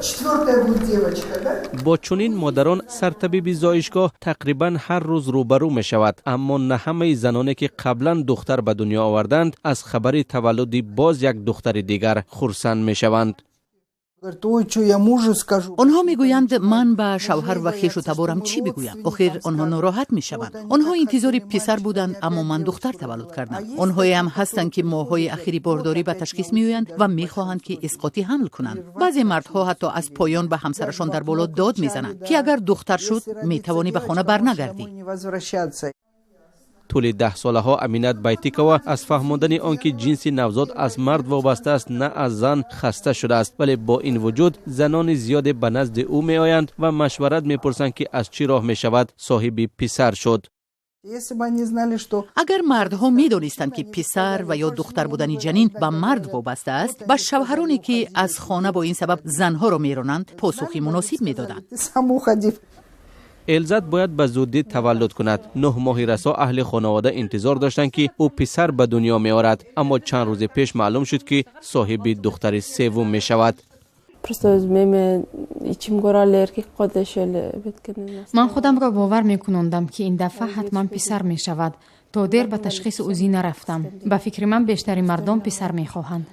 Четвертая будет девочка, да? Бо чунин модарон сартабиби зоишгоҳ тақрибан ҳар рӯз рӯбарӯ мешавад, аммо на ҳамаи заноне, ки қаблан духтар ба дунё оварданд, аз хабари таваллуди боз як духтари дигар хурсанд мешаванд. Говорит: «Ой, что я мужу скажу?» Онҳо мегӯянд: «Ман ба шавҳар ва хешу таборам чӣ бигӯям? Охир онҳо нороҳат мешаванд. Онҳо интизори писар буданд, аммо ман духтар таваллуд кардам». Онҳоеам ҳастанд, ки моҳҳои ахири бордорӣ ба ташхис меоянд ва мехоҳанд, ки исқоти ҳамл кунанд. Баъзе мардҳо ҳатто аз поён ба ҳамсарашон дар боло дод мезананд, ки агар духтар шуд, метавонӣ ба хона барнагардӣ. Не возвращаться. Тӯли 10 солаҳо Аминат Байтикова аз фаҳмондани он ки ҷинси навзод аз мард вобаста аст, на аз зан, хаста шудааст. Вале бо ин вуҷуд занони зиёде ба назди ӯ меоянд ва машварат мепурсанд, ки аз чӣ роҳ мешавад соҳиби писар шуд. Если бы они знали, что Агар мардҳо медонистанд, ки писар ва ё духтар будани ҷанин ба мард вобаста аст, ба шавҳароне, ки аз хона бо ин сабаб занҳоро меронанд, посухи муносиб медоданд. Ты сам уходи. Элзат бояд ба зудӣ таваллуд кунад. 9 моҳи расо аҳли хонавода интизор доштанд, ки ӯ писар ба дунё меорад, аммо чанд рӯзи пеш маълум шуд, ки соҳиби духтари севум мешавад. Просто өзүм эме, ичим көрө эле эркек го дешип эле эметкен эмес. Ман худамро бовар мекунондам, ки ин дафъа ҳатман писар мешавад. То дер ба ташхиси УЗИ нарафтам. Ба фикри ман, бештари мардон писар мехоҳанд.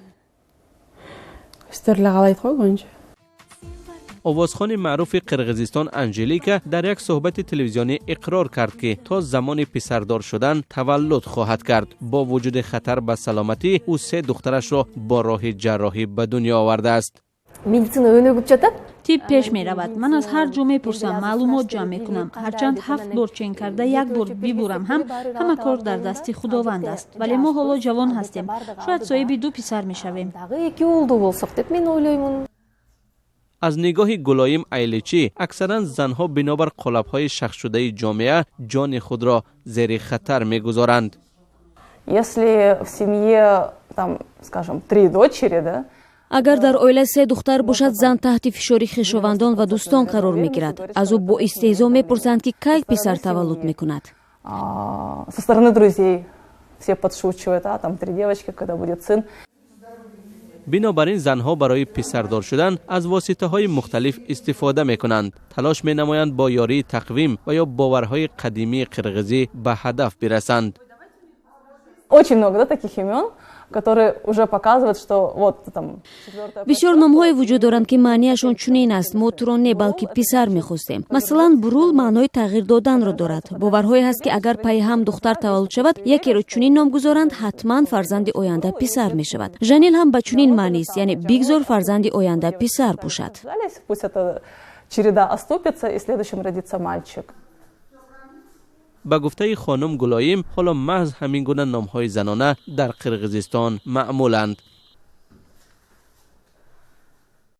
Өздөрү эле каалайт го көбүнчө. Овозхони маъруфи Қирғизистон Анжелика дар як суҳбати телевизионӣ иқрор кард, ки то замони писардор шудан таваллуд хоҳад кард. Бо вуҷуди хатар ба саломатӣ, ӯ се духтарашро бо роҳи ҷарроҳӣ ба дунё овардааст. Медицина өнүгүп жатат. Тиб пеш меравад. Ман аз ҳар ҷо мепурсам, маълумот ҷамъ мекунам. Ҳарчанд ҳафт бор чен карда, як бор бибурам ҳам, ҳама кор дар дасти Худованд аст. Вале мо ҳоло ҷавон ҳастем, шояд соҳиби ду писар мешавем. Дагы эки уулду болсок деп мен ойлоймун. Аз нигоҳи Гулоим Айличӣ, аксаран занҳо бинобар қолабҳои шахсшудаи ҷомеа ҷони худро зери хатар мегузоранд. Если в семье, там, скажем, три дочери, да, Агар дар оила се духтар бошад, зан таҳти фишори хешовандон ва дӯстон қарор мегирад. Аз ӯ бо истеҳзо мепурсанд, ки кай писар таваллуд мекунад. Со стороны друзей все подшучивают: «А, там три девочки, когда будет сын?» Бинобар ин занҳо барои писардор шудан аз воситаҳои мухталиф истифода мекунанд, талош менамоянд бо ёрии тақвим ва ё боварҳои қадимии қирғизӣ ба ҳадаф бирасанд. Очень много, да, таких имен, которые уже показывают, что вот там. Бисёр номҳое вуҷуд доранд, ки маънияшон чунин аст: мо туро не, балки писар мехостем. Масалан, Бурул маънои тағйир доданро дорад. Боварҳое ҳаст, ки агар пайи ҳам духтар таваллуд шавад, якеро чунин ном гузоранд, ҳатман фарзанди оянда писар мешавад. Жанил ҳам ба чунин маънист, яъне бигзор фарзанди оянда писар бошад. Пусть эта череда оступится и следующим родится мальчик. Ба гуфтаи хонум Гулоим, ҳоло маҳз ҳамин гуна номҳои занона дар Қирғизистон маъмуланд.